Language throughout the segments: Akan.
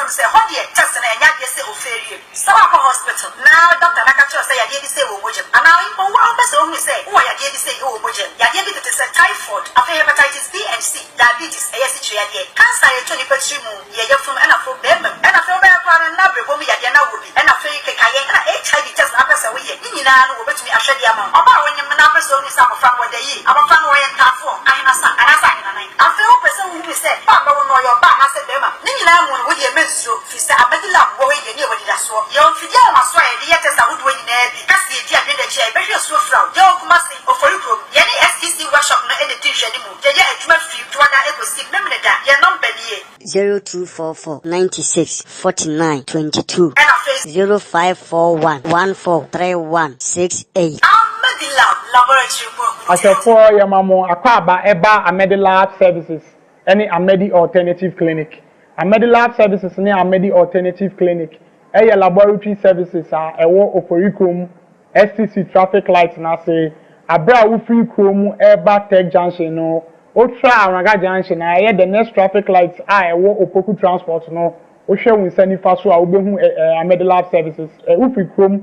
no sɛ ɛhɔ deɛ test no ɛnyɛ adeɛ sɛ ofeerie. Sɛ woakɔ hospital na doctor no aka kyerɛ wo sɛ yadeɛ bi sei wɔ wo mogya mu anaa mpo wo ara wopɛ sɛ wohunu sɛ wowɔ yadeɛ bi sei wɔ wo mogya mu, yadeɛ bi tete sɛ typhoid, afei hepatitis B and C, diabetes, ɛyɛ asikyire yadeɛ, cancer a ɛtɔ nipa tiri mu, yɛ yafunu ɛna afei barima mu, ɛna afei wobɛyɛ koraa no na abrɛbɔ mu yadeɛ na wowɔ bi, ɛna afei kekayɛ ɛna HIV test na wopɛ sɛ woyɛ, ne nyinaa no wɔbɛtumi ahwɛ de ama wo. Ɔbaa a wonyem na wopɛ sɛ wohunu sɛ abɔfra no wɔda yie, abɔfra no ɔyɛ ntaafoɔ, ahenasa anaasɛ ahenanan, afei wopɛ sɛ wohunu sɛ ba a bɛwo no ɔyɛ ɔbaa anaasɛ barima, ne nyinaa mu no wodeɛ mɛnsuro. Firi sɛ Amadi Lab wɔ hɔ yi deɛ ne yɛwɔ anidasoɔ. Yɛwɔ mfidie ahomasoɔ a yɛde yɛ test ahodoɔ nyinaa bi. Ka sɛ yɛdi adwene da akyi a yɛbɛhwɛ asuo firaw. Yɛwɔ Kumasi, Ofori kurom. Yɛne SEC workshop no na ɛdi nhwɛanimu. Yɛyɛ adwuma firi Dwoada kɔsi Memeneda. Yɛn nɔmba nie. 0244 96 49 22. Ɛna afei. 0541 14 31 68. Amadi Lab Laboratory mu ahunu test. Ahwɛfoɔ, yɛma mo akwaaba ɛba Amadi Lab Services ɛne Amadi Alternative Clinic. Amadi Lab Services ne Amadi Alternative Clinic yɛ laboratory services a ɛwɔ Oforikrom STC traffic light no ase. Bere a wofiri kurom reba Tech Junction no, wotra Awraga Junction a ɛyɛ the next traffic light a ɛwɔ Opoku Transport no, wohwɛ wo nsa nifa so a wobɛhu Amadi Lab Services. Wofiri kurom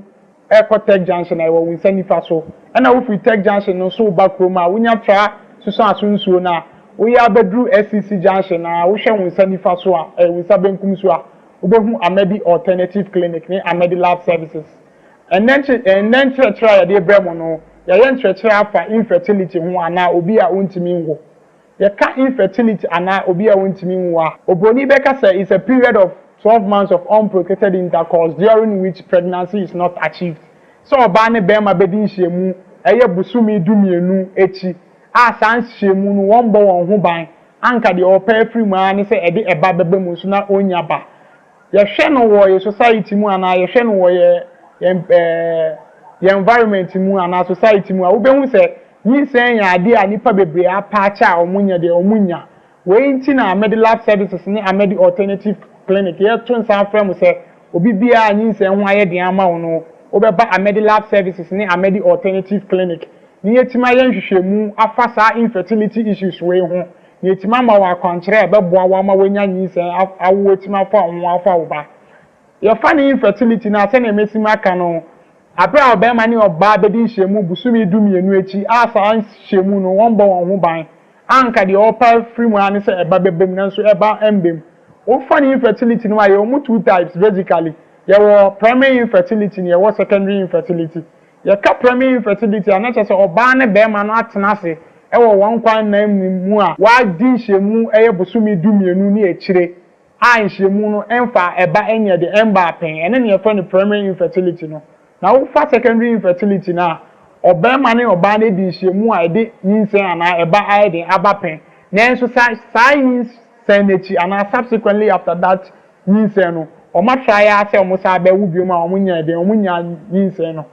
rekɔ Tech Junction a ɛwɔ wo nsa nifa so. Ɛna wofiri Tech Junction no nso reba kurom a, wonya tra Susuaso nsuo no a, woyɛ abɛduru SCC Junction a, wohwɛ wo nsa nifa so a, ɛɛ wo nsa benkum so a, wobɛhu Amadi Alternative Clinic ne Amadi Lab Services. Ɛnnɛ nkye ɛnnɛ nkyerɛkyerɛ a yɛde rebrɛ mo no, yɛayɛ nkyerɛkyerɛ afa infertility ho anaa obi a ɔntumi nwo. Yɛka infertility anaa obi a ɔntumi nwo a, obroni bɛka sɛ it's a period of 12 months of unprotected intercourse during which pregnancy is not achieved. Sɛ ɔbaa ne barima bɛdi nhyiamu ɛyɛ bosome 12 akyi a saa nhyiamu no wɔmmɔ wɔn ho ban, anka deɛ ɔrepɛ afiri mu ara ne sɛ ɛde ɛba bɛba mu nso na ɔnnya ba. Yɛhwɛ no wɔ yɛ society mu anaa yɛhwɛ no wɔ yɛ yɛn ɛɛ yɛn environment mu anaa society mu a, wobɛhu sɛ nyinsɛn yɛ adeɛ a nnipa bebree apa akyɛ a wɔnyɛ deɛ wɔnnya. Wei nti na Amedi Lab Services ne Amedi Alternative Clinic yɛto nsa afrɛ mo sɛ obi biara a nyinsɛn ho ayɛ den ama wo no, wobɛba Amedi Lab Services ne Amedi Alternative Clinic na yɛatumi ayɛ nhwehwɛmu afa saa infertility issues wei ho na yɛatumi ama wo akwankyerɛ a ɛbɛboa wo ama woanya nyinsɛn awo atumi afa wo ho afa wo ba. Yɛfa no infertility no a, sɛnea masi maka no, bere a ɔbarima ne ɔbaa bɛdi nhyiamu bosome 12 akyi a saa nhyiamu no wɔmmɔ wɔn ho ban a anka deɛ ɔrepɛ afiri mu ara ne sɛ ɛba bɛba mu nanso ɛba mba mu. Wofa no infertility no a, yɛwɔ mu two types basically. Yɛwɔ primary infertility na yɛwɔ secondary infertility. Yɛka primary infertility a, na kyerɛ sɛ ɔbaa ne barima no atena ase wɔ wɔn nkwa nna mu a wɔadi nhyiamu ɛyɛ bosome 12 ne akyire a nhyiamu no mfa ɛba nyɛ de ɛmba apɛn, ɛno na yɛfrɛ no primary infertility no. Na wofa secondary infertility no a, ɔbarima ne ɔbaa no adi nhyiamu a ɛde nyinsɛn anaa ɛba ayɛ den aba pɛn, nanso sa saa nyinsɛn no akyi anaa subsequently after that nyinsɛn no, wɔatra ara sɛ wɔsan bɛwo biom a wɔnyɛɛ den, wɔnnya nyinsɛn no.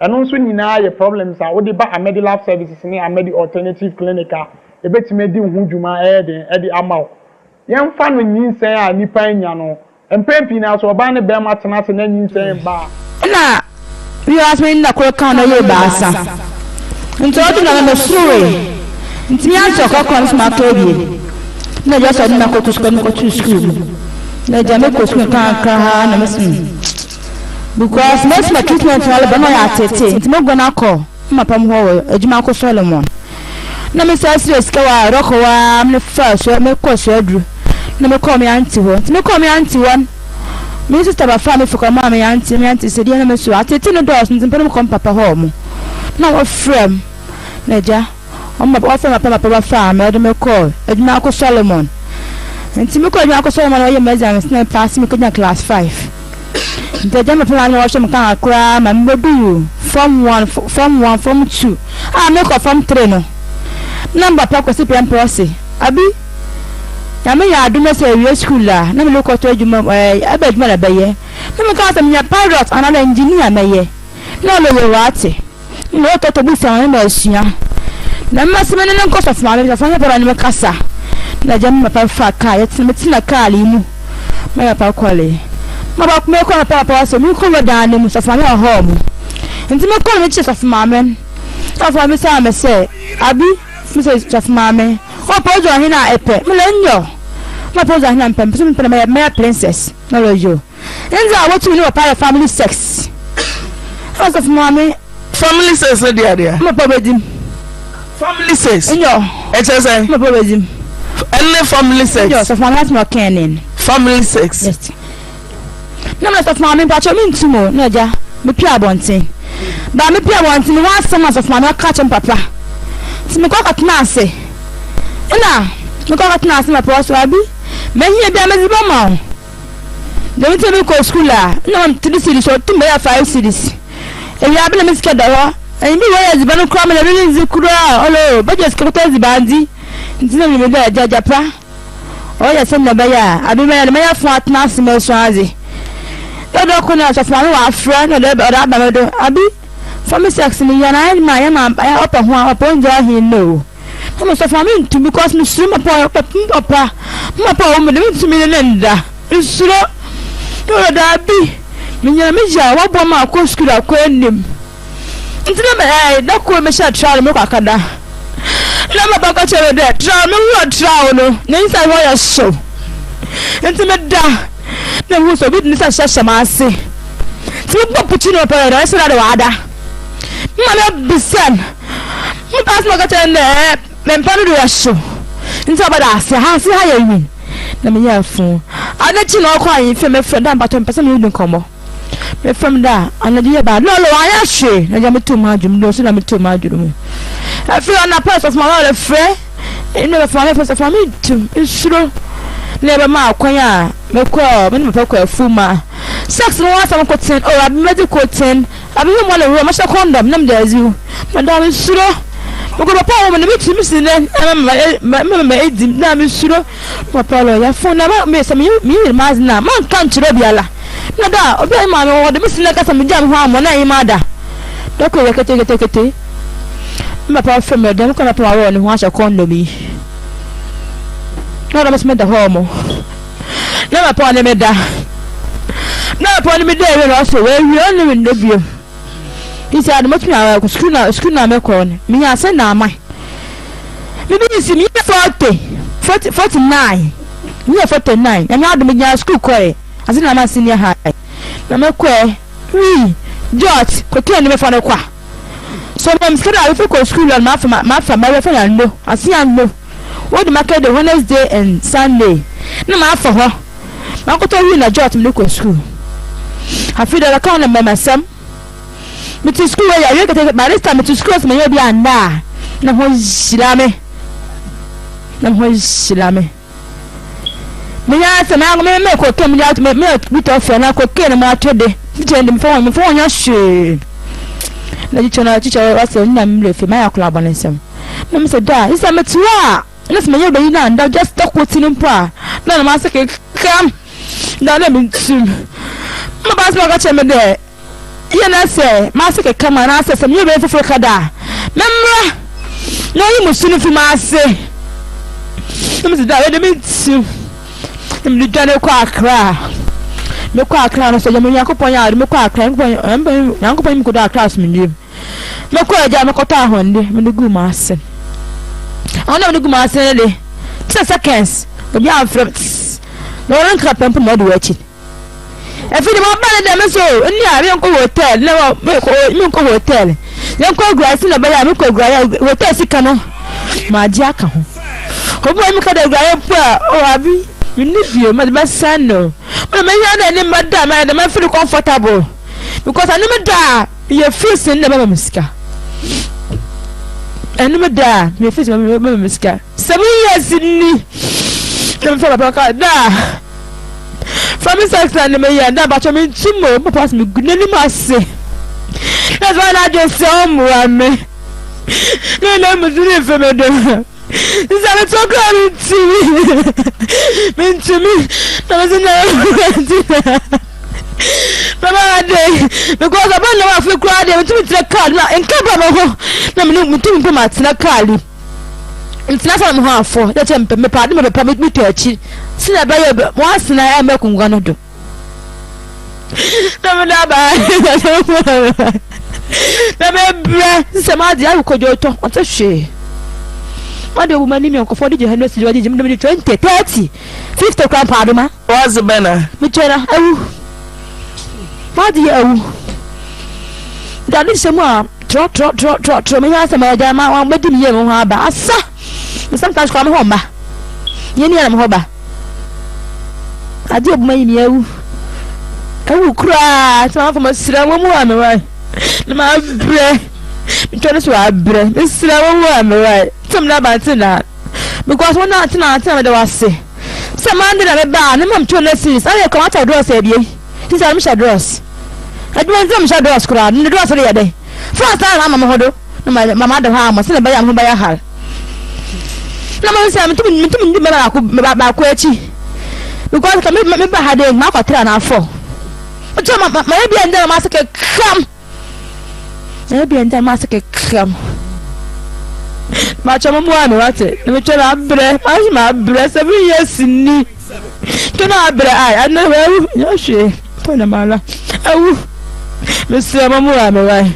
Ɛno nso nyinaa yɛ problems a wode ba Amedi Lab Services ne Amedi Alternative Clinic a, yɛbɛtumi adi wo ho dwuma ɛyɛ den de ama wo. Yɛmfa no nyinsɛn a nnipa anya no, mpɛn pii no ara sɛ ɔbaa ne barima tena ase na nyinsɛn ba a, Nna wiadze me nda kor kã no yɛ ebiasa, ntsi ɔdo na mesurowee, ntsi me ankyɛ ɔkɔkɔr no so maka ebien. Nna egya sɛ ɔdze me akɔto sukuu, mokɔtoo sukuu mu. Na egya mekɔ sukuu nkakrankra ha na mese hmm because mesi ma treatment no aleba na ɔyɛ atseetsee ntsi moguan akɔ me papa mo hɔ wɔ Edwumanko Solomon. Na mesan serɛɛ sika wɔ Arɔkɔ hɔ ara me faa sua mekɔɔ Suaduru na mekɔɔ me aunty hɔ ntsi mekɔɔ me aunty hɔ no me sister bɛfaa me fi kɔmaa me aunty me aunty sɛ deɛ na me so atete no dɔɔso ntsi mepɛ dɛ mekɔ me papa hɔ ɔmo na wɔfrɛ m na agya ɔmo wɔfrɛ me papa papa bɛfaa me ɔde me kɔɔ Adwumako Solomon ntsi mekɔɔ Adwumako Solomon na wɔyɛ me exams na mepaase mekɔgyina class 5. Ntsi agya me papa na ɔhwɛ me kakra koraa ma mebodur form one, form one, form two a mekɔ form three no, nna me papa Kwesi Prempeh ɔse, Abi, Nyame yɛ adom na sɛ ewie skuul a na morokɔtɔ edwuma mu ɛɛ, ebɛn edwuma na ebɛyɛ? Na mekaa sɛ meyɛ pilot anaadɛ engineer mɛyɛ. Nna ɔno ɔatse. Nna ɔtɔtɔ bi fa ho ma esua. Na mma sɛ me ne no nkɔ sɔfo maame, sɔfo maame papa ne me kasa. Na agya me papa fa kaa, yɛtena metena kaa yi mu. Me papa kɔle. Ma ba me kɔ papa papa sɛ me kɔ wɔ dan no mu, sɔfo maame wɔ hɔ mu. Nti me kɔ no me kyerɛ sɔfo maame. Sɔfo maame saa me sɛ, Abi, me sɛ sɔfo maame, ɔpɛ ɔdze ɔhen a epɛ. Me lɛ nyɔ. Na papa ɔdze ahena mepɛ, mepɛ sɛ mepɛ dɛ mɛyɛ mɛyɛ princess. Na ɔyɛ yo. Ndze a wotum nye papa yɛ family sex. Ɛna ɔsɔfo maame. Family sex ne deɛ adeɛ. Mo papa obedzi m. Family sex. Nyɔ. Ɛkyɛ sɛ. Mo papa obedzi m. Ɛne family sex. Nyɔ sɔfo maame asɛm ɔkɛn ne. Family sex. Yes. Na mo sɔfo maame mpakyɛ mi ntum o na agya me pia abɔnten. Ba me pia abɔnten me ho asɛm a sɔfo maame ɔka kyerɛ me papa. Nti me kɔ kɔtena ase. Ɛna me kɔ kɔtena ase papa ɔsɔ abi. Mehia bi a medze bɛma wo. Dɛm ntsi na mokɔ skuul a, nna wɔma me three cedis, otum bɛyɛ five cedis. Ewiaber na me sika da hɔ, enyimber wɔyɛ edziban koraa ma na mirinndzi koraa a, ɔno o, bɛgye sika kɔtɔ edziban dzi. Ntsi nna minyim dɛ Agya pa, ɔyɛ sɛnea ɔbɛyɛ a aber biara no mɛyɛ fo atsena ase mesua adze. Dɛ da kor na Ɔsɔfo Maame ɔafrɛ na ɔdze aba me do, Abi, fa me sex no yɛ na ayɛ ma ayɛ ma ɔpɛ ho a, ɔpɛ onngyaa ɔhen no o. Na me sɔfo maame ntum because me suro mapa papa mapa ɔwɔ mu de me ntumi ne ne nda me suro na ɔyɛ daabi me nyina me gya wɔbɔ ma akɔ sukuu akɔ anim nti na me ɛɛ da koro me hyɛ tra no me kɔ akada na mapa kɔ kyerɛ me dɛ tra me wura tra no ne nsa hɔ yɛ hyew nti me da na ehu sɛ obi de ne nsa hyehyɛ m'ase nti me bɔ pukyi na papa yɛ dɛ ɔyɛ sɛ dɛ wada mma me bisa no. Me paa sɛ ɔka kyerɛ no dɛ ɛɛ me mpa no do yɛ hyew ntsi ɔbɛda ase ha ase ha yɛ nwin na meyɛɛ fon. Ade kyee na ɔkɔɔ ahemfie mefrɛ no dɛ mpakyɛw mepɛ sɛ menye wo di nkɔmbɔ. Mefrɛ no dɛ anadwo yɛ baa lɔɔlɔ ɔannyɛ hwee na gya metoo m'adwen mu dɛ ɔso na metoo m'adwen mu. Afei ɔnapa sɔfo maame ɔrefrɛ ndɛ sɔfo maame frɛ sɔfo maame ntum nsuro na yɛbɛmaa kwan a mekɔɔ me ne papa kɔɔ afuw mu a sex no ho asɛm nkotsee oh abemedze kotsen. Abɛhwɛ mu ɔne wura mahyɛ kɔndɔm na mede adzi wo meda me suro mekɔ papa wɔ mu na metumi si nɛ mɛma mɛ edi na me suro papa lɔ ya fon na me sɛ me me yere ma adze na manka nkyerɛ obiara na da obi a maame wɔ de me si na kasa me gya me ho amɔ na ɛyi ma da dɔkɔ yɛ kete kete kete me papa frɛ me dɛm kɔ na papa wɔ ne ho ahyɛ kɔndɔm yi na ɔdɔ me sɛ meda hɔ mo Na papa ɔne me da. Na papa ɔne me da awie na ɔsɛ wɔawie ɔne me nna bio. Nti ade motumi akɔ sukuu na sukuu na mekɔ no menya ase na ama. Me bi nsi meyɛ 40 40 49 meyɛ 49 nyame adom menya sukuu kɔɛ ase na ama senior high na mekɔɛ wii George kɔkɛɛ ne mefa no kwa so mem sika da awefe kɔ sukuu lɔ mafa mafa mɛwɛfɛ na no ase ano. Wode maka de Wednesday and Sunday na mafa hɔ makɔtɔ wii na jot mede kɔ sukuu. Afei deɛ ɔbɛka ho no mmɛmasɛm. Mete sukuu wɔ yɛ kete by this time mete sukuu sɛ meyɛ obi anda a na ho hyira me. Na ho hyira me. Menya sɛ me me me kɔ me me me bi tɔ fɛ na kɔ kɛ na ma atɔ de. Teacher de me fa wɔn me fa wɔn nyɛ hwee. Na teacher na teacher ɔsɛ nna mmerɛ fi mayɛ akɔla abɔ ne nsɛm. Na mesɛ da a sɛ mete hɔ a na sɛ meyɛ bɛyi no a nda just da koro ti no mpo a na na m'ase keka da na mentum. Me ba sɛ ɔka kyerɛ me dɛ yɛ na sɛ m'ase keka mu anaasɛ sɛ meyɛ bɛyi foforɔ ka da a memmra na ɔyi mu su no fi m'ase. Na mesɛ da wei de mentum. Na mede dwane kɔ Accra. Mekɔ Accra no sɛ yɛ me Nyankopɔn yɛ ade mekɔ Accra Nyankopɔn Nyankopɔn yi mekɔdɔ Accra asomdwie mu. Mekɔɔ agya a mekɔtɔɔ ahɔnde mede guu m'ase. Ahɔnde a mede guu m'ase no de, te sɛ seconds, obi amfrɛ me tss, na wɔn nka pɛ mpo na ɔde w'akyi. Afei de maba ne dɛm nso, nni a menkɔ hotel, na menkɔ hotel. Yɛnkɔ agurae sɛ na ɛbɛyɛ a mekɔ agurae a hotel sika no magye aka ho. Obi wɔ meka de agurae mpo a, oh abi, menni bio, mede bɛsɛn no. Mena mehia dɛ ne mma da, mɛyɛ dɛ mɛfeel comfortable. Because ɛne me da a, Meyɛ free sen na bɛma me sika. Ɛno me da a meyɛ free sen na bɛma me sika. 7 years ni na mefa papa ka da fa me sex na ne meyɛ da mpakyɛ me ntum o papa sɛ megu n'anim ase na sɛ ɔyɛ n'adwene sɛ ɔmmoa me na na musu ne mfe me do. Sɛ meto kora mentumi mentumi na mese na nti bɛba ade because ɔbɛ na wafe koraa deɛ metumi tena kaa na nka ba me ho na mene metumi mpo matena kaa li ntena sɛ me ho afɔ yɛ kyɛ mepɛ mepɛ ade mepɛ metɔ akyi sɛ ɛbɛyɛ wɔasena ɛmɛ kongua no do. Na mede aba na mebrɛ sɛ m'ade ayɛ kodwo tɔ ɔte hwee. Wɔde obu m'anim yɔnkofoɔ de gye 100 cedis, wɔde gye me de 20, 30, 50 koraa mpo adoma. Wɔadze bɛn a? Mekyɛ na awu. M'adze yɛ awu. Mede ade hyɛ mu a trɔ trɔ trɔ trɔ trɔ menya asɛm a agya ma wɔbɛdi me yie me ho aba asa. Me sometimes koraa me ho mma. Yɛn ni na me ho ba. Ade obu m'ayi me awu. Awu koraa sɛ wɔn masira wɔn mu a me wae. Na mabrɛ. Metwa no so abrɛ. Mesira wɔn mu a me wae. Sɛ me na abante na. Because wɔn na tena tena meda wase. Sɛ Monday na meba a, ne mam 200 cedis. Ayɛ kɔm atɔ drɔs abien. Sisi a mehyɛ drɔs. Adwuma nti na mehyɛ drɔs koraa. Ne drɔs no yɛ dɛn? First time na ama me ho do na ma ma da hɔ ama sɛnea ɛbɛyɛ a me ho bɛyɛ hare. Na mahu sɛ metumi metumi ndi bɛma baako baako akyi. Because ka me me ba ha dɛ makɔtra na afɔ. Nti ma ma ma yɛ bi a ndɛ na ma ase kekam. Ebia nti a m'ase keka mo. Makyɛ mo mmoa me wate. Na metwa no abrɛ. M'ase mabrɛ 7 years ni. Twa no abrɛ ai. Ɛnɛ wawu. Nyɛ hwee. Pɔ na mala. Awu. Mesrɛ mo mmoa me wae.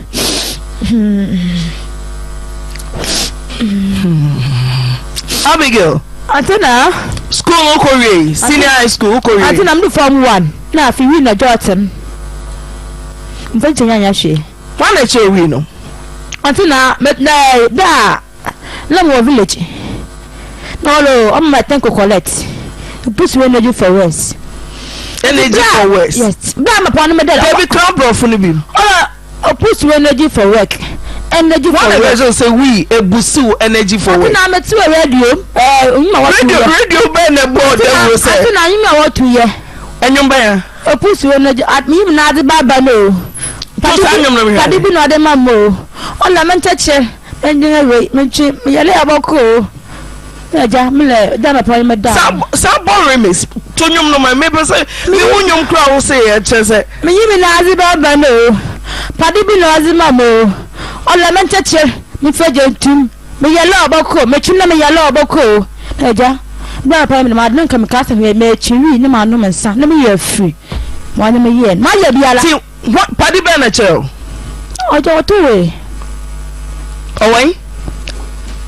Abigail. Ante na. School no kɔ wie. Senior high school kɔ wie. Ante na mdu form 1. Na afi wi na jɔtem. Mfa nkyɛ nyanya hwee. Hwan na ɛkyerɛ wii no? Ɔnte na me na da a na mewɔ village na ɔlo ɔma ma tenko collect puts we energy for worse. Energy for worse. Yes. Bra ma pɔn no me dɛ. Dabi kan brɔfo no bi. Ɔlɔ puts we energy for work. Energy for work. Hwan na ɛbɛ sɛ wii ebusiw energy for work. Ɔnte na me ti wɔ radio. Ɛɛ onyima wɔtu yɛ. Radio radio bɛn na ɛbɔ ɔdawuro sɛ. Ɔnte na onyima wɔtu yɛ. Ɛnwom bɛn a. Opusuo no gye at meyim n'adze ba ba no o. To saa nnwom no mehwɛ. Pade bi na ɔde ma mo o. Ɔna me nkyɛkyerɛ me ndwene wei mentwe meyɛle abɔkɔ o. Agya me lɛ da na pɔn me da. Saa saa bɔ remix to nnwom no ma me pɛ sɛ me hu nnwom kura wo se yɛ kyerɛ sɛ. Meyim n'adze ba ba no o. Pade bi na ɔdze ma mo o. Ɔna me nkyɛkyerɛ me fɛ gye ntum. Meyɛ lɛ ɔbɔkɔ o, metwe na meyɛ lɛ ɔbɔkɔ o. Agya, berɛ a papa me ade no nka mekaa sɛ hwɛ mekyi wii na manom nsa na meyɛ afiri. Wɔn ne meyɛɛ no, mayɛ biara. Ti hɔ padi bɛn na kyerɛ o? Ɔgya wɔto wei. Ɔwɛn?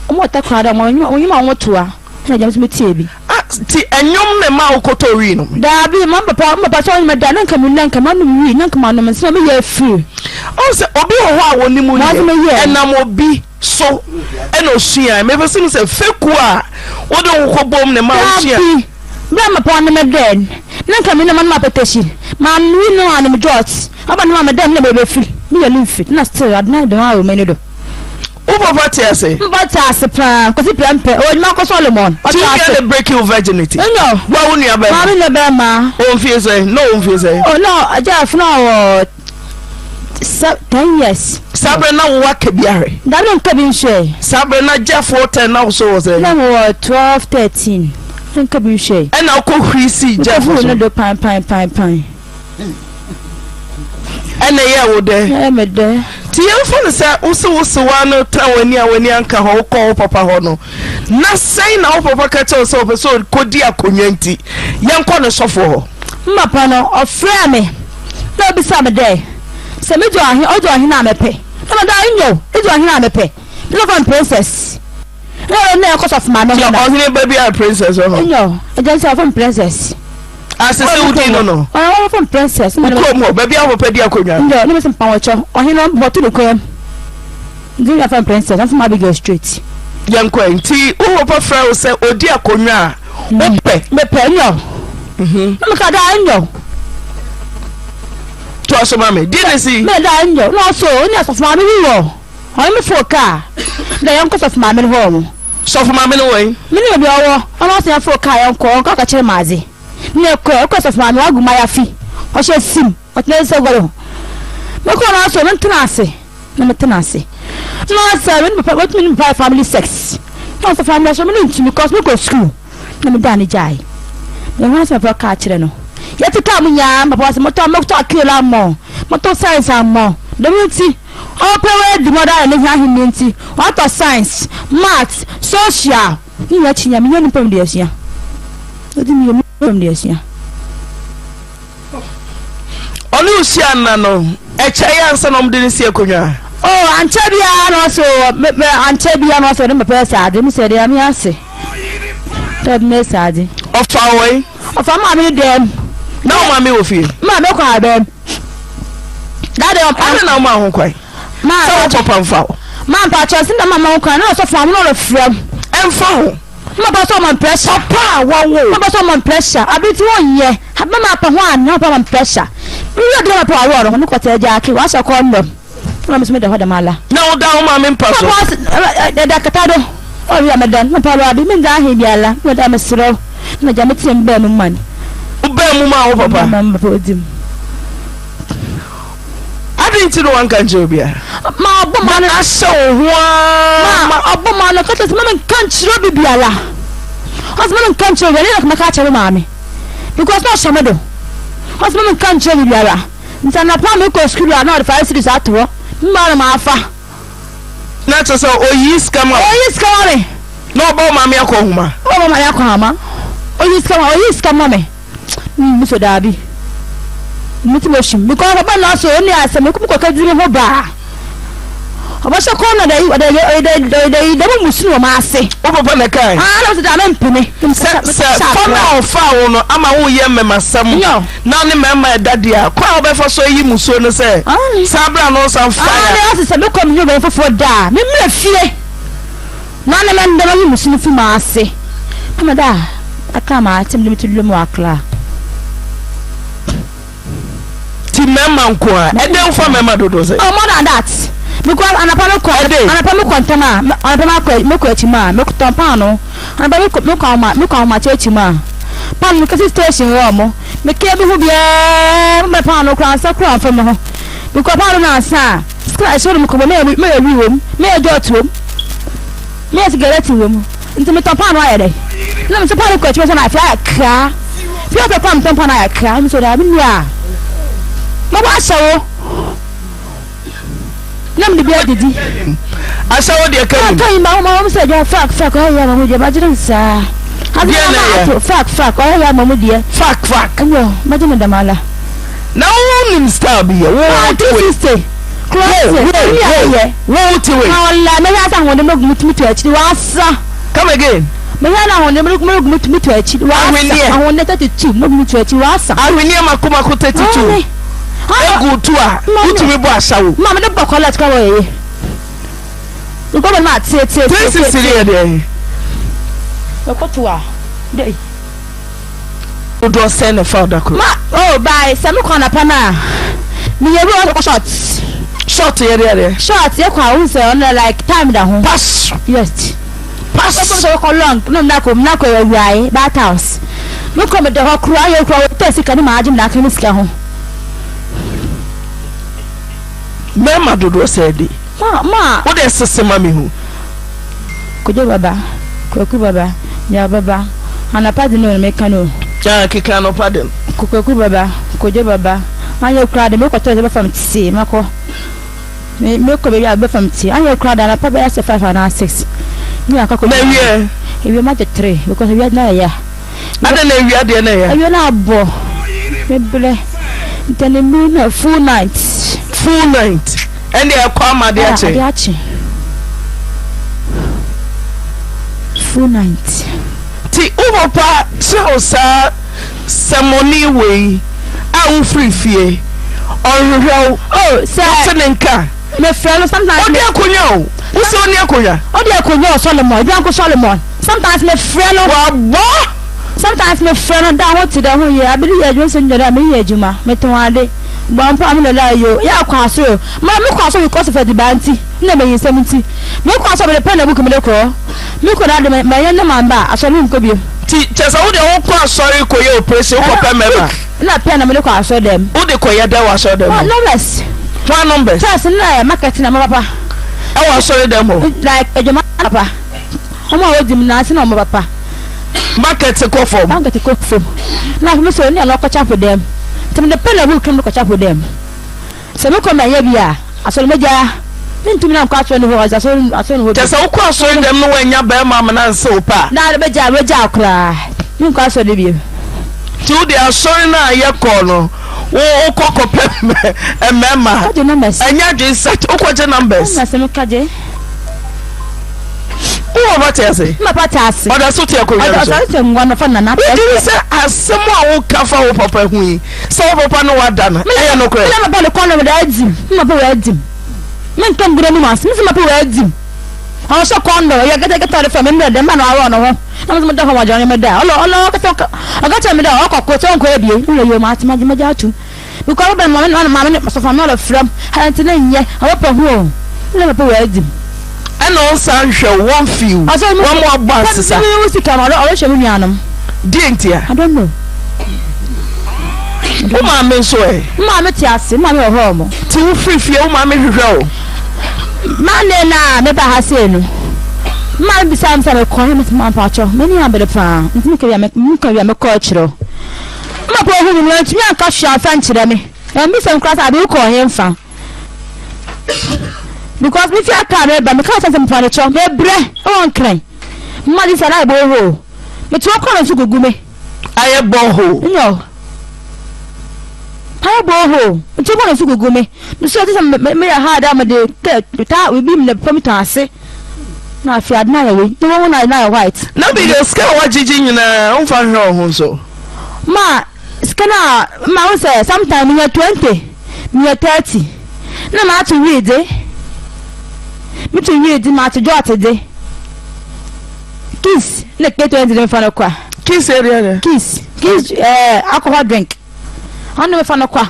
Wɔn wɔ takora dɛ wɔn nnwuma wɔn to a. Ɛna gya me nso metie bi. Ah, nti ɛnwom na ɛma wokɔtɔ wii no? Daabi, ma papa, ma papa sɛ ɔnyɛ da na nka me na nka manom wii, na nka manom nsa na meyɛ afiri. Ɔn sɛ obi wɔ hɔ a wɔnim yɛ, ɛnam obi so ɛna osuae. Mepɛ sɛ sɛ fekuo a wode wo kɔ bom na ɛma wosua. Daabi, bere a mapa ɔne me dɛn, na nka me na manom apɛtɛhyi, manom wii na manom jɔt, ɔba no ma me dɛn na mebɛfiri, meyɛ no mfiri, na still ade no ayɛ dɛn ara wɔ m'ani do. Wo papa te ase? Me papa te ase paa. Kwasi Prempeh, ɔwɔ adwuma kɔ Solomon. Ɔte Ti wo ase. nua na break wo virginity? Enyo. Wa wo nua bɛrima? Maame nua bɛrima. Ɔwɔ mfie sɛn? Na ɔwɔ mfie sɛn? Oh, na agya afuna wɔ sɛ 10 years. Saa berɛ na wo aka bi ahwɛ? Dabi na nka bi nhwɛ. Saa berɛ na Jeff wɔ 10 na wo so wɔ sɛn? Na mewɔ 12, 13. Na nka bi nhwɛ. Ɛna wokɔ huri sii Jeff so? Mekɔ huri no do pan pan pan pan. Ɛna ɛyɛɛ wo dɛ? Ɛyɛ me dɛ. Nti yɛmfa no sɛ wo se wo sewaa no tan w'ani a w'ani anka hɔ, wokɔɔ wo papa hɔ no, na sɛn na wo papa ka kyerɛ wo sɛ ɔpɛ sɛ ɔkɔdi akonnwa nti yɛnkɔ ne sɔfoɔ hɔ? Me papa no, ɔfrɛɛ me na obisaa me dɛ, sɛ medzi ɔhen, odzi ɔhen a mepɛ. Na meda nyew, edzi ɔhen a mepɛ. Nna ɔfrɛ me princess. Nna ɔno na yɛkɔ sɔfo maame hɔ na. Ɔhene ba bi a princess wɔ hɔ? Nyew, egya ntsi ɔfrɛ me princess. Ase sɛ wodi no no. Ɔno wɔfrɛ me princess. Wo kurom hɔ, baabi a wo papa di akonnwa no. Nyew, na mese mpawɔkyɛw, ɔhene no bɔto ne kɔn mu. Nti na wɔfrɛ me princess, wɔfrɛ me Abigail straight. Yɛnkɔ ɛ, nti wo papa frɛ wo sɛ odi akonnwa a, wopɛ? Mepɛ, nyew. Na meka daa nyew. Toa so ma me, deɛ na esi? Mɛ daa nyew, na ɔso, ɔne asɔfo maame bi wɔ. Ɔne me foo kaa dɛ yɛnkɔ sɔfo maame no hɔ ɔmo. Sɔfo maame no wɔ he? Minyim beebi a ɔwɔ, ɔno ɔse yɛmfoo kaa yɛnkɔ, ɔnkɔ akɛkyerɛ me adze. Nna yɛkɔe, yɛkɔr sɔfo maame, ɔagu mayafi, ɔhyɛ sim, ɔtsena ne nsagua do. Mokɔr no ɔse mentsena ase, na metsena ase. Nna ɔse me ne papa, otumi ne me papa yɛ family sex. Nna ɔse family sex, me no nntum cos mokɔ skuul. Na medaa no gyae. Mehu asɛm a papa kaa kyerɛ no. Yɛtse kaa mu nyinaa, papa se motɔ motɔ akeel ama wo, motɔ science ama wo. Dɛm ntsi, Ɔpɛ w'adi ma ɔde ayɛ ne hia ahenni nti, ɔatɔ science, maths, social, ne nyinaa akyi nyame nyɛ nipa mu de asua. Ɔdi mi yɛ nipa mu de asua. Ɔne wo hyia nna no, ɛkyɛ yɛ ansa na ɔmde no si akonnwa? Oh, ankyɛ biara na ɔse o, me, me, ankyɛ biara na ɔse ɔde me pɛɛ saa ade, me sɛ deɛ me ase. Sɛ ɔde me saa ade. Ɔfa wo yi? Ɔfa maame no dɛm. Na wo maame wɔ fie? Maame kɔ abɛm. Dade ɔm. Ade na ɔma ho kwan. Ma sɛ wo papa mfa wo. Ma mpakyɛ sɛ na mama ho kwan na ɔsɔfo maame no ɔrefrɛ m. Ɛmfa ho. Ma papa sɛ ɔma pressure. Papa a wawo. Ma papa sɛ ɔma pressure. Abi ti wɔn nyɛ. Mama apa ho a na papa ma pressure. Mi yɛ ɔdi ma papa awɔ no ho kɔtɛ gya ake wahyɛ kɔndɔm. Na me so meda hɔ dɛm ala. Na woda wo maame mpa so. Papa ɛda kata do. Ɔwi a meda no papa abi me ndza ahe biara. Na da mesrɛ wo. Na gya me tse mbaa mu man. Wo baa mu maa wo papa. Ma papa odi mu. Adɛn nti na wanka nkyerɛ obiara? Ma ɔbɔ ma no. Ahyɛ wo ho ara. Ma ɔbɔ ma no kata sɛ ma menka nkyerɛ obi biara. Ɔsɛ ma menka nkyerɛ obiara. Ne na mɛka akyerɛ me maame. Because na ɔhyɛ me do. Ɔsɛ ma menka nkyerɛ obi biara. Nti anɔpa a mekɔ sukuu a na ɔde 5 cedis ato hɔ. Me maa na mafa. Na kyerɛ sɛ oyi sika ma wo. Oyi sika ma me. Na ɔbɔ wo maame akɔ nhoma. Ɔbɔ maame akɔ nhoma. Oyi sika ma oyi sika ma me. Mm, so daabi. Me ti mo hyim. Because ɔbɔ na so oni asɛm me kɔ kɔ di me ho baa. Ɔbɛhyɛ kɔn na dɛ dɛ dɛ dɛ dɛ dɛ mo musu wɔ m'ase. Wo papa na kae. Ah, na ɔsɛ dɛ ame mpene. Sɛ sɛ fa na ɔfaa wo no ama woyɛ mmɛmasɛm na ne mmarima ɛda deɛ a, kwan a wobɛfa so ayi musuo no sɛ saa berɛ a no nsa mfa ya. Ah, ɔsɛ sɛ mekɔ me nyɛ foforɔ da a, memmrɛ fie. Na ne mɛndɛ mayi musu no fi m'ase. Na meda aka m'ate mede me ti duro mu akra. Ti mmarima nko a ɛdɛn wofa mmarima dodoɔ sɛ. Oh more than that because anapa me kɔ anapa me kɔ ntɛm a anapa me akɔ me kɔ akyi mu a me tɔn paano anapa me kɔ me kɔ ahoma me kɔ ahomakye akyi mu a paano me kɛse station wɔ mo me kɛ bi ho biara me bɛ paano kora ansa kora nfa me ho because paano na ansa a sika ɛhyɛ no me kɔ me me yɛ wi wɔ mu me yɛ jɔt wɔ mu me yɛ sigaret wɔ mu. Nti metɔn paanoo ayɛ dɛ? Na mesɛ paanoo kɔ akyi mɛsɛ na afei ayɛ kraa. Fie ɔtɔ kɔ a metɔn paanoo ayɛ kraa. Mesɛ ɔdaa me nua mɛbɔ ahyɛ wo na mede bi adidi. Ahyɛ wo deɛ ka nim. Ka nim ma wɔn sɛ deɛ fak fak ɔyɛ yɛ ama mu deɛ magye no saa. Deɛ na ɛyɛ. Fak fak ɔyɛ yɛ ama mu deɛ. Fak fak. Ɛnyɛ magye no dɛm ala. Na wo nim style bi yɛ wo te wei. 360. Wo wo wo wo te wei. Na ɔla mehwɛ asa ahoɔden mo gu mu to akyiri wasa. Come again. Mehwɛ na ahoɔden mo gu mu to akyiri wasa. Ahweneɛ. Ahoɔden 32 mo gu mu to akyiri wasa. Ahweneɛ mako mako 32. Egu to a wotumi bɔ asawo. Ma me de bɔ kɔlɛt kɔ wɔ yeye. Nkɔ bɔ ma tie tie tie. 360 yɛ deɛ. Ɛkɔto a dɛ. Dodoɔ sɛn na ɛfa wo da koro? Ma oh by sɛ mekɔ anapa no a meyɛ bi wɔ short. Short yɛ deɛ deɛ? Short yɛ kɔ a wohu sɛ ɔno like time da ho. Pass. Yes. Pass. Wọ́n sọ kɔ long na mna kɔ mna kɔ awurae bath house. Mekɔ meda hɔ koro ayɛ koro wɔtɔ sika ne maa agye mna aka ne sika ho. Mmarima dodoɔ sɛn di? Ma ma. Wo deɛ sese ma me hu. Kojo baba, Kwaku baba, Yaw baba, anɔpa de no na meka no o. Ah, keka anɔpa de no. Kwaku baba, Kojo baba, anyɛ koraa de mekɔ toilet bɛfa me tea mɛkɔ. Me mekɔ baabi a bɛfa me tea, anyɛ koraa de anɔpa bɛyɛ sɛ 5 anaa 6. Ne akɔ akɔ. Na awie? Awie magye 3 because awia de na ɛyɛ. Adɛn na awia deɛ na ɛyɛ? Awia no abɔ me brɛ nti anwummere na full night. Full night ɛnde ɛkɔ ama adeɛ akye. Adeɛ akye full night. Ti wo papa kyerɛ wo saa sɛmɔne wei a wofiri fie ɔnhwehwɛ wo. Oh sɛ. Wote ne nka. Mefrɛ no sometimes. Ɔde akonya o wo sɛ ɔni akonya. Ɔde akonya o Solomon ebi anko Solomon. Sometimes me frɛ no. Wabɔ. Sometimes me frɛ no da ho te dɛ ho yɛ abere yɛ adwuma sɛ nyɛ dɛ me yɛ adwuma me tɔn ade bɔ mpa me lala yo yɛ akɔ asɔre o ma me kɔ asɔre because of adiba nti na me nyinsɛm nti me kɔ asɔre me de pɛn na book me de kɔ me kɔ na ade me yɛ ne ma mba asɔre me nkɔ bio. Ti kyɛ sɛ wo deɛ wo kɔ asɔre kɔ yɛ operation wo kɔ pɛ mɛma. Book na pɛn na me de kɔ asɔre dɛm. Wo de kɔ yɛ dɛ wɔ asɔre dɛm hɔ. Numbers. Hwan numbers. First na market na ma papa. Ɛwɔ asɔre dɛm hɔ. Like adwuma papa. Wɔn a wodi mu no, ase na wɔn papa. Market kɔ fam. Market kɔ fam. Na afei mesɛ onua no ɔkɔ chapel dɛm. Nti mede pɛ na book no mekɔ chapel dɛm. Sɛ mekɔ manyɛ bi a, asɔre mɛgyaa. Mentumi na nkɔ asɔre no hɔ, asɔre asɔre no hɔ Kyɛ bi. sɛ wokɔ asɔre dɛm no woannya barima amena anse wo pɛ a. Na mɛgyaa mɛgyaa koraa. Menkɔ asɔre no bio. Nti wo deɛ asɔre no a yɛkɔ no. Wo wokɔ kɔpɛ mmarima. Kɔgye numbers. Ɛnyɛ adwene sa wokɔgye numbers. Numbers no kagye. Wo papa te ase? Me papa te ase. Ɔda so te akonnwa no so? Ɔda so te ngua no fa nana. Wogye di sɛ asɛm a woka fa wo papa ho yi, sɛ wo papa ne wo ada no, ɛyɛ nokorɛ? Me papa ne kɔn no adi m. Me papa wɔ adi m. Me nka ngura mu ase. Me sɛ me papa wɔ adi m. Ɔhyɛ kɔndɔm, ɔyɛ gɛtɛgɛtɛ ɔde fa me mmerɛ dɛ mma no aworɔ ne ho. Na me nso meda hɔ ma ɔgyina me da. Ɔlɔ ɔlɔ ɔkasa ɔka kyerɛ me dɛ ɔkɔ ko sɛ ɔnkɔ abie. Wura yɛ mu ate magye magye atum. Because ɔbɛn maame na maame ne sɔfo maame ɔlɔ frɛ m. Ha nti ne nyɛ ɔbɛpɛ ho o. Ne papa wɔ adi. Ɛna ɔnsan nhwɛ wo, wɔmfii wo, wɔn abɔ asesa. Ɔsɛ me sika no ɔrehwɛ me nuanom. Deɛ ntia? I don't know. Wo maame nso ɛ? Me maame te ase, me maame wɔ hɔ ɔmo. Ti wo firi fie wo maame hwehwɛ wo? Monday no a meba ha sei no, me maame bisaa me sɛ mekɔ he, mese maame mpakyɛw m'ani abere paa nti meka wie a meka wie a mɛkɔ akyerɛ wo. Me papa ohuu me no wantumi anka hwee amfa ankyerɛ me. Wammisa me koraa sɛ Abi wokɔɔ he mfa? Because me fi aka meba meka kyerɛ sɛ mepa no kyɛw mebrɛ wɔ Nkran. Mma de sɛ na ayɛ borehole. Mete hɔ koraa na nsu gugu me. Ayɛ borehole. Nyɛ ayɛ borehole. Mete hɔ koraa na nsu gugu me. Nso ɛte sɛ meyɛ hard a mede kɛ taa obi mu na fam tɔn ase. Na afei ade no ayɛ wei. Na wɔn na ayɛ white. Na bi de sika a wagyegye nyinaa womfa nhwɛ wo ho nso. Ma sika no a ma wo sɛ sometimes menya 20 menya 30 na mato wii de meto wii de mato jɔt de kiss na ke 20 de mefa no kwa. Kiss ɛdeɛ dɛ. Kiss kiss ɛɛ alcohol drink ɔno mefa no kwa.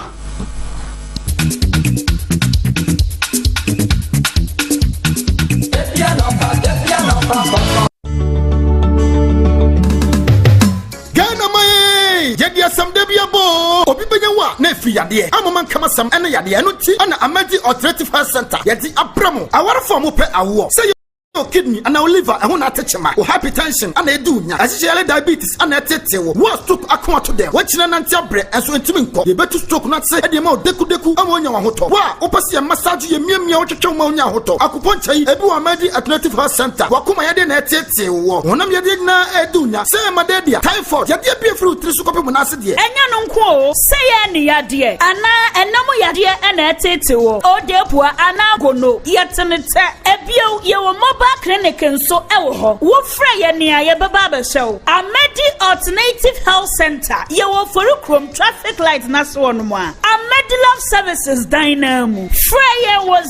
Ghana man ee! Yɛde asɛm da bi abɔ oo! Obi bɛnya wo a na ɛfiri yadeɛ. Amoma nkam asɛm ɛne yadeɛ. Ɛno nti ɛna Amadi Alternative Health Center yɛde abrɛ mo. Awarefoɔ a mopɛ awoɔ. Sɛ yɛ wo kidney anaa wo liver ɛho na ate kyema, wo hypertension ana edi wo nya, ɛhyehyɛ yare diabetes ana ɛtetee wo, wo a stroke ako ato dɛm, woakyina nante abrɛ ɛnso ɛntumi nkɔ, yɛbɛtu stroke no ase de ama wo dekudeku ama woanya w'ahotɔ. Wo a wopɛ sɛ yɛ massage yɛ miamia wo twetwe wo ma wonya ahotɔ, akupɔnkyɛ yi ebi wɔ Amadi Alternative Health Center, w'akoma yadeɛ na ɛtetee woɔ, honam yadeɛ nyinaa ɛredi wo nya, sɛ ɛyɛ malaria, typhoid, yadeɛ bi a ɛfiri wo tiri so kɔpem wo nan ase deɛ. Ɛnyɛ no nko oo, sɛ yɛ ani yadeɛ anaa ɛna mu yadeɛ na ɛreteetee wo, odeepua anaa gono, yɛte no tɛ. Ebio, yɛwɔ mobile clinic nso wɔ hɔ. Wofrɛ yɛn a, yɛbɛba abɛhwɛ wo. Amadi Alternative Health Centre, yɛwɔ Oforikrom traffic light no ase hɔnom a, Amadi Love Services dan no ara mu. Frɛ yɛn wɔ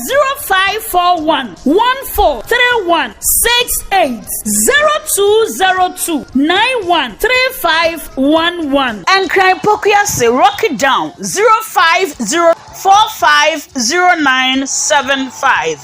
0541 1431 68, 0202 91 3511. Nkran Pokuase Rocky Down 050 450975.